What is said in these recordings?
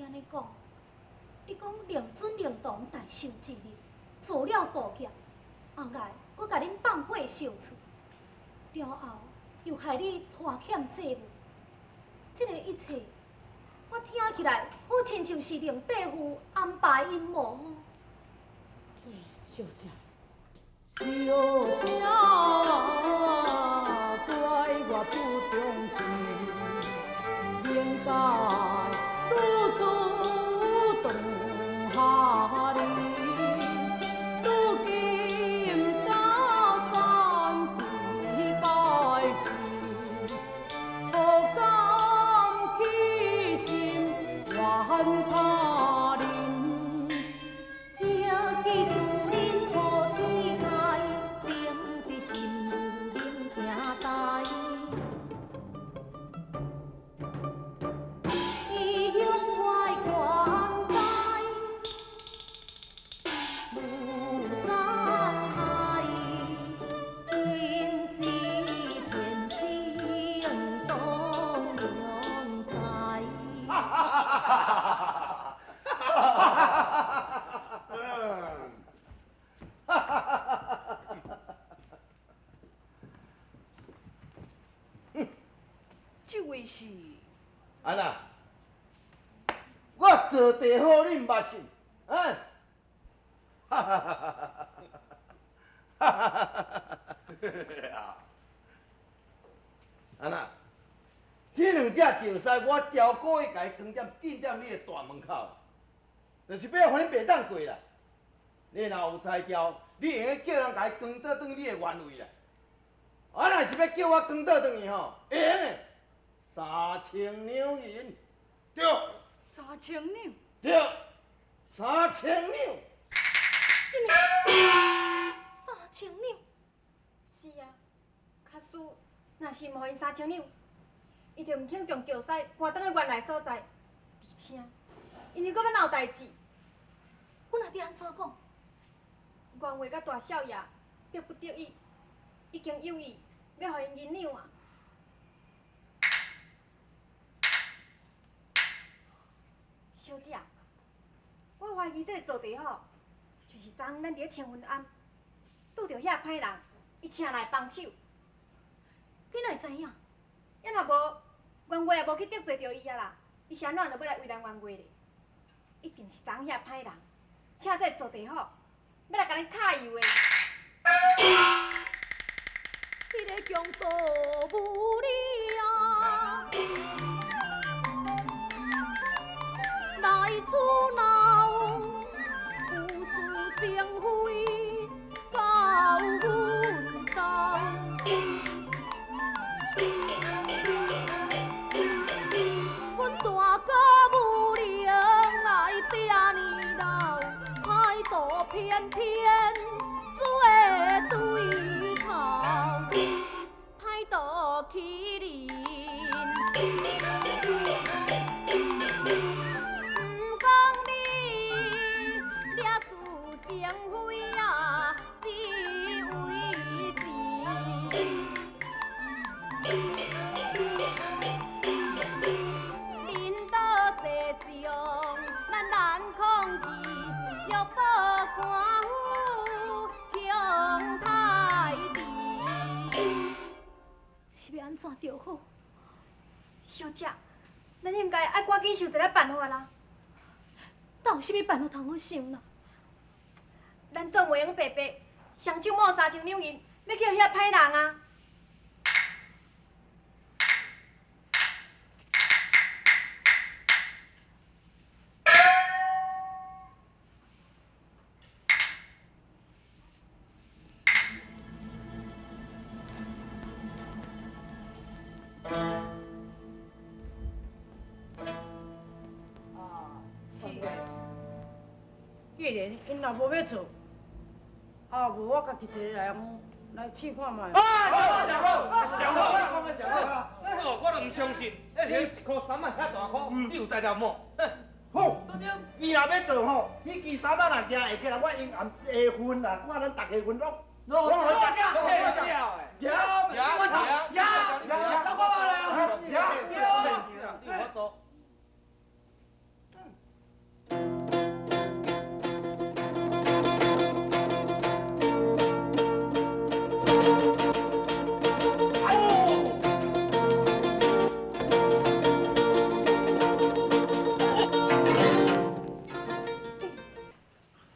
按呢講，你講令尊令堂大壽之日，做了道業，後來閣共恁放火燒厝，了後又害你拖欠債務，這個一切，我聽起來好親像是令伯父安排陰謀哦。這小姐，小姐，怪我不重視，應該如此當下你，如今江山已敗去，何敢起心怨他人？這記事恁好天開，情在心如恁兄弟。伊向我的关怀，如山海，真是天生栋梁才。這位是安那，我做地好，你毋捌信？啊？哈哈哈哈哈哈！安那，這兩隻石獅，我雕故意共伊扛踮鎮踮你的大門口，就是欲予恁袂當過啦。你若有才調，你會用叫人共伊扛倒轉你的原位啦。啊，若是欲叫我扛倒轉去吼，會用的，3000兩銀，對。 3000兩？對，3000兩。什麼？3000兩？是啊，假使若是毋予𪜶3000兩，伊就毋肯將石獅搬轉去原來所在，而且，𪜶又閣欲鬧代誌。阮阿弟按怎講？元月佮大少爺逼不得已，已經有意欲予𪜶銀兩啊。小姐，我懷疑這个做地吼，就是昨昏咱佇咧清雲庵拄著遐歹人，伊請來幫手。你哪會知影？抑若無，元月也無去得罪著伊啊啦，伊是按怎就欲來為難元月咧？一定是昨昏遐歹人請這个做地虎，欲來共咱揩油的。彼个強盜無理啊，來厝鬧，有事成非到阮頭。阮大哥無能來這呢老，歹徒偏偏做對頭，歹徒欺人。毋講你掠事成非啊，只為錢。恁倒世将咱難抗拒，欲報官府強太治。這是欲按怎著好？小姐，咱應該愛趕緊想一个辦法啦。哪有啥物辦法通好想啦？咱總袂用白白雙手摸3000兩銀，欲去予遐歹人啊！啊，是的。既然𪜶若無欲做，啊，無我家己一个來來試看覓。啊，上好，上好，你講的上好。哦，我都毋相信，那一箍三仔遐大箍，你有才調無？好，伊若欲做吼，彼支衫仔若舉會起來，我應含下份啦，看咱逐家份攏攏好食，攏好食。贏贏贏贏贏，贏，贏，你有法度。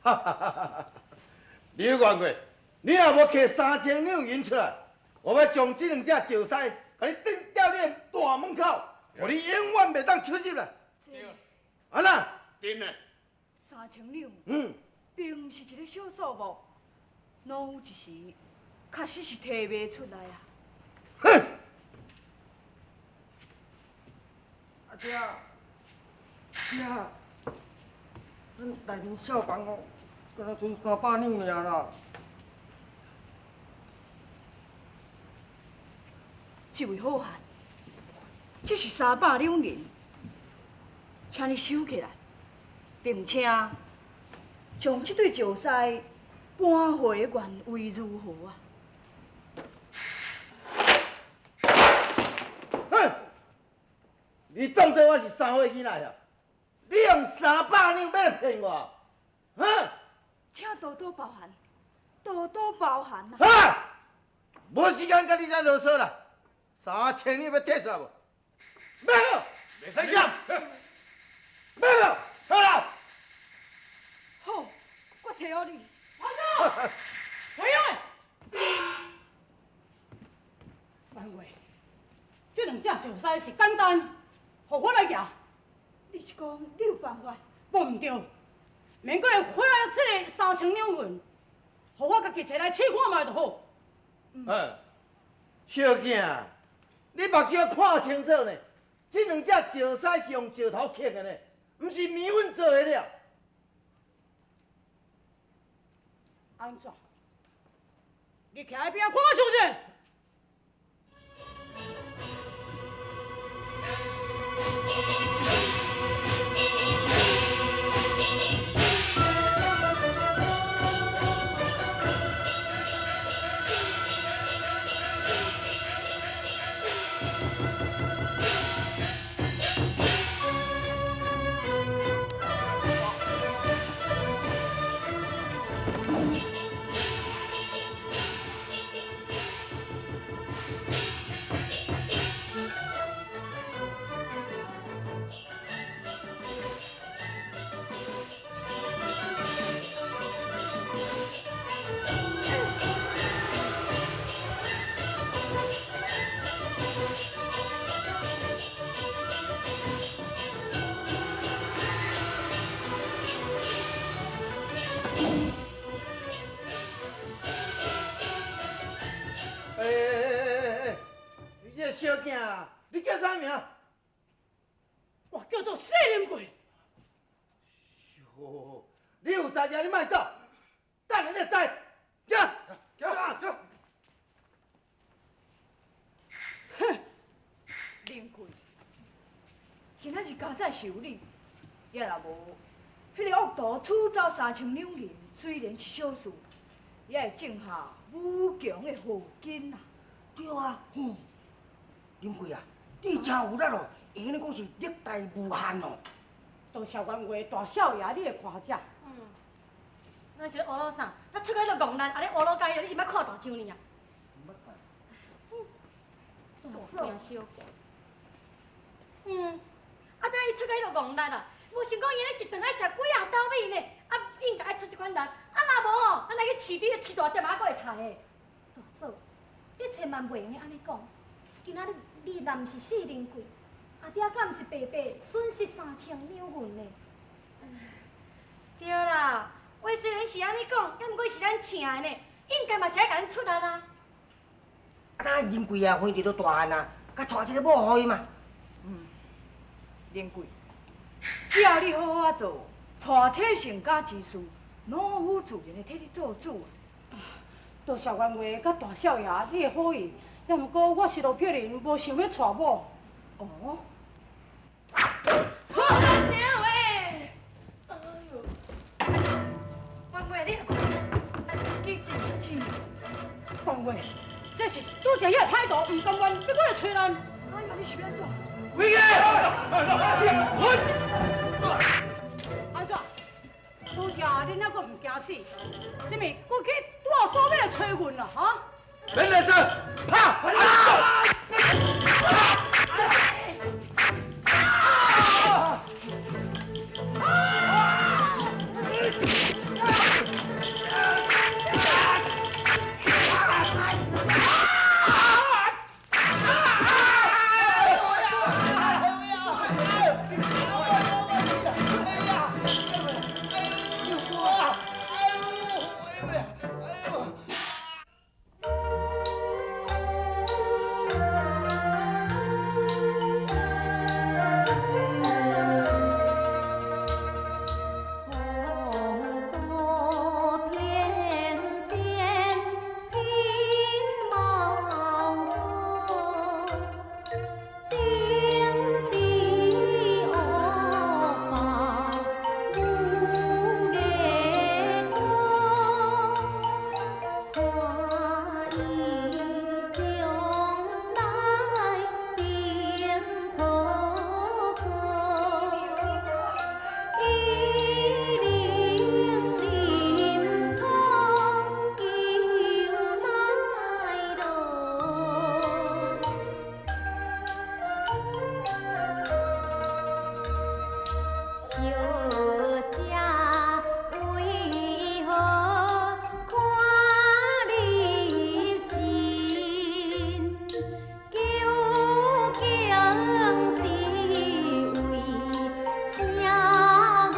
哈哈哈哈！刘员外，你若无摕3000两银出来，我欲将这两只石狮，共你钉吊你的大门口，予你永远袂当出入啦。按怎？真的。3000两，并毋是一个小数目，老夫一时确实是提袂出来啊。哼！阿姐，姐，咱内面小房哦，敢若賰300两尔啦。这位好汉，这是300两银，请你收起来，并且将这对石狮搬回原位如何啊？哼！你当作我是三岁囡仔呀？你用300两欲骗我？哼！请多多包涵，多多包涵啊！哈！无时间佮你遮啰嗦啦。3000两欲提出来无？没有，袂使减。没有，出来。好，我提予你。安怎？回来。万月，这两只石狮是简单，予我来举。你是讲你有办法？无毋对，免阁会花这个3000两银，予我家己揣来试看觅就好。嗯，小囝，你目睭看清楚呢，这两只石狮是用石头刻的呢，毋是面粉做的了。按怎？你徛喺边仔看我相信？小囝，你叫啥名？我叫做谢林贵。哟，你有才调，你莫走，等下你就知。行，行，行。哼，林贵，今仔日加载是有你，也若无，彼个恶徒取走3000两银，虽然是小事，也会种下无穷的祸根啊！对啊，吼。林贵啊，你真有力哦，会用讲是力大无限哦。多谢员外大少爷你的夸奖。那是咧乌鲁啥？他出去就戆力，啊你乌鲁街，你是捌看大上呢啊？大嫂，啊，怎伊出去就戆力啦？无想讲伊咧一顿爱食几啊斗米呢？啊，应该爱出这款力。啊，若无吼，咱来去饲猪，饲大只马阁会刣的。大嫂，你千万袂用得按呢讲。今仔日你若毋是四灵贵，阿爹敢毋是白白损失3000两银呢？对啦，话虽然是按呢讲，也毋过是咱请的呢，应该嘛是爱共咱出力啦。啊，等林贵啊，反正都大汉啊，佮娶这个某予伊嘛。林贵，只要你好好仔做，娶妻成家之事，老夫自然会替你做主啊。多谢员外佮大少爷你的好意。也毋过我是落魄人，无想欲娶某。哦。娘喂！哎呦！员外，你来看，记者请。员外，这是拄才彼个歹徒，毋甘愿欲过来揣咱。哎呦，你是欲按怎？回去！按怎？拄才恁犹阁毋惊死？啥物？阁去大所欲来揣阮啦？哈？免来说，拍！小姐為何看入神？究竟是為啥原因？原來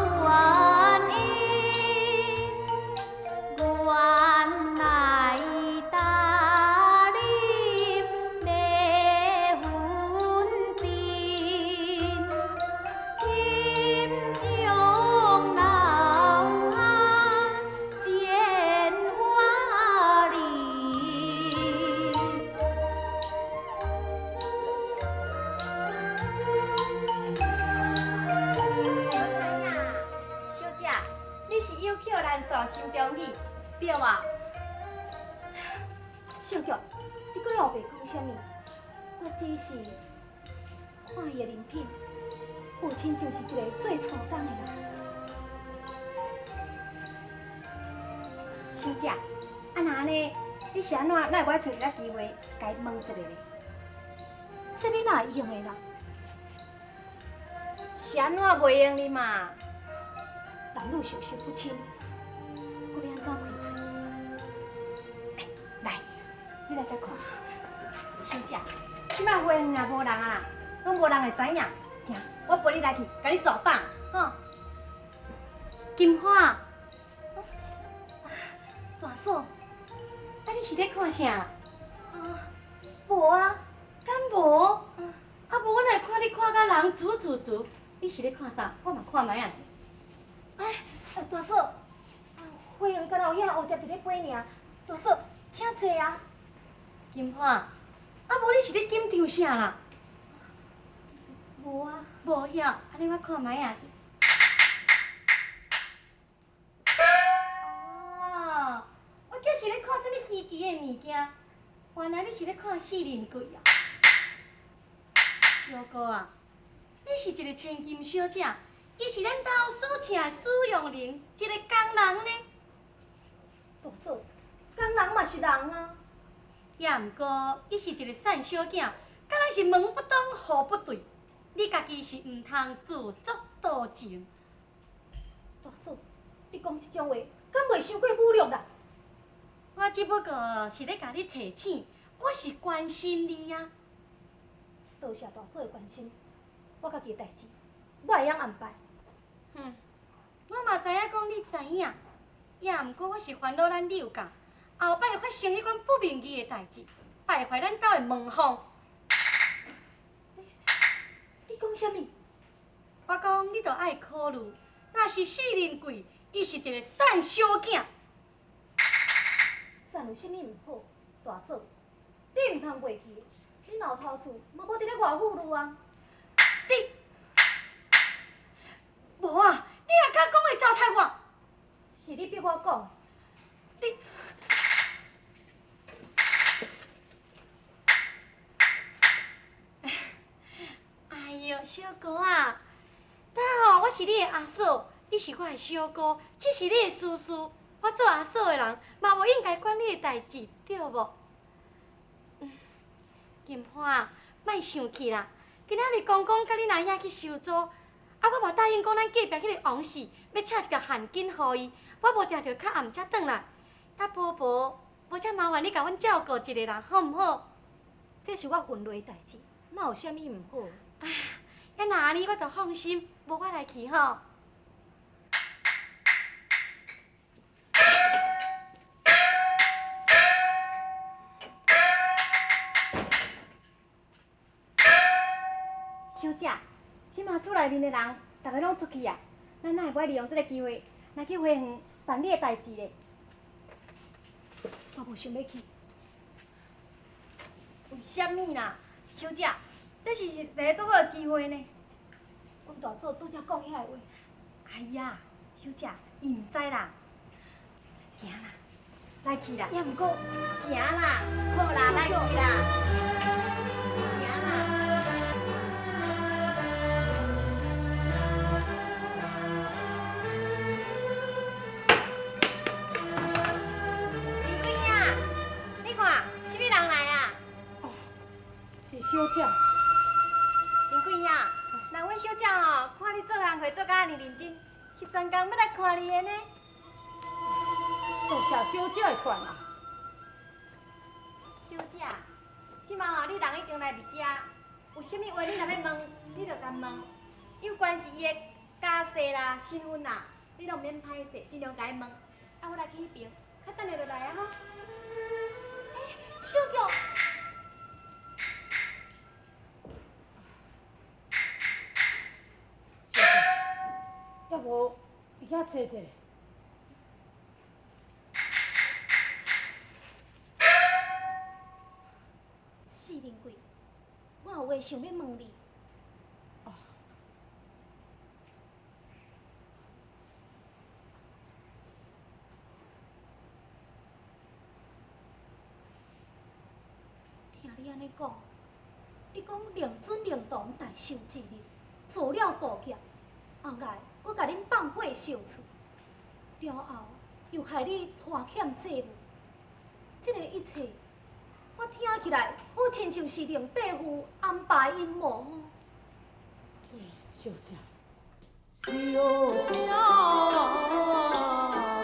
踏入迷魂陣，心中留下剪花翎。我知影，小姐，你是有捡难诉心中语，對無？小玉，你閣咧烏白講啥物？我只是看伊的人品，無親像是一個做粗工的人。小姐，啊若按呢，你是按怎？哪會無愛揣一个機會，共伊問一下咧？這欲哪會用的啦？是按怎袂用哩嘛？男女授受不親，閣欲按怎開喙？來，你來這看，小姐，這擺花園也無人啊啦，攏無人會知影。行，我陪你來去，共你做膽，吼。金花，大嫂，啊，你是咧看啥？啊，無啊，敢無？啊，無我來看你看甲人煮煮煮，你是咧看啥？我嘛看覓仔者。哎，大嫂，啊，花園敢若有遐蝴蝶佇咧飛爾，大嫂，請坐啊。金花，啊，無你是咧緊張啥啦？無啊，無曉，按呢我看覓仔者。哦，我叫是咧看啥物稀奇的物件，原來你是咧看四輪櫃啊！小哥啊，你是一個千金小姐，伊是咱兜所請的使用人，一個工人呢。大嫂，工人嘛是人啊。也毋過，伊是一個散小囝，敢若是門不當戶不對，你家己是毋通自作多情。大嫂，你講這種話，敢袂傷過侮辱啦？我只不過是咧共你提醒，我是關心你啊。多謝大嫂的關心，我家己的代誌，我會曉安排。哼，我嘛知影講你知影，也毋過我是煩惱咱柳家後擺會發生彼款不明義的代誌，敗壞咱兜的門風。你講啥物？我講你著愛考慮，若是四輪櫃，伊是一個散小囝。散有啥物毋好？大嫂，你毋通袂記，你若有偷厝，嘛無佇咧外府慮啊。你無啊？你若敢講會糟蹋我？是你逼我講。你，哎喲，小哥啊，呾吼，我是你的阿嫂，你是我的小姑，這是你的私事。我做阿嫂的人，嘛無應該管你的代誌，對無？金花，莫生氣啦！今仔日公公佮恁阿兄去收租，啊，我嘛答應講咱隔壁彼個王氏欲請一條現金予伊，我無定著較暗才轉來。啊，婆婆，無遮麻煩你共阮照顧一下啦，好毋好？這是我分內的代誌，哪有啥物毋好？啊，若按呢，我就放心，無我來去吼。小姐，這馬厝內面的人，逐个攏出去啊，咱哪會無愛利用這个機會來去花園辦你的代誌咧？我無想欲去。為啥物啦，小姐？這是一个足好的機會呢。阮大嫂拄才講遐个話。哎呀，小姐，伊毋知啦。行啦，來去啦。也毋過，行啦，好啦，來去啦。行啦。林桂英，你看，啥物人來啊？哦，是小姐。林桂英，那阮小姐吼，看你做工課做甲遮爾認真，是專工欲來看你的呢。多謝小姐的關愛。小姐，這馬吼，你人已經來佇遮，有啥物話你若欲問，你就共問。有關是伊的家世啦、身份啦，你攏毋免歹勢，盡量共伊問。啊，我來去彼爿，較等下就來啊吼。欸，小玉。小姐，抑無伊遐坐者。四林貴，我有話想欲問你。哦。聽你按呢講，你講令尊令堂大壽之日，做了大業，後來閣共恁放火燒厝，了後又害你拖欠債務，這個一切，我聽起來好親像是令伯父安排陰謀。這小姐，小姐，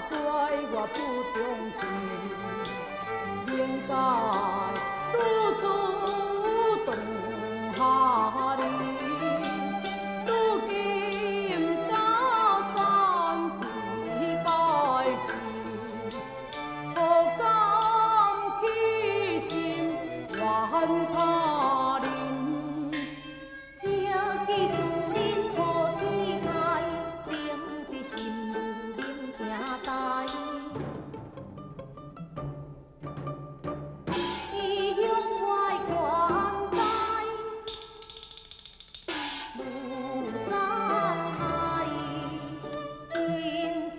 怪我不重情，应该愈主动下你，如今江山已败去，何敢起心怨他人？这记事恁好天开，情伫心有灵行台。伊向我的关怀，无山海，真是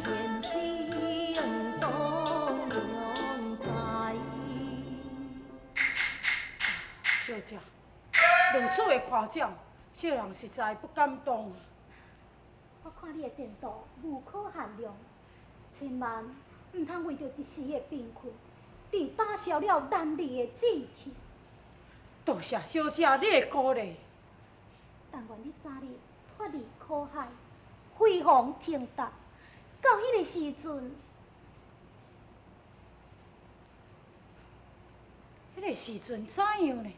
天生东良才。小姐，如此的誇獎，小人實在不敢當。我看你的前途無可限量，千萬毋通為著一時的貧困，而打消了男兒的志氣。多謝小姐你的鼓勵。但願你早日脫離苦海，飛黃騰達。到彼个時陣，彼个時陣怎樣呢？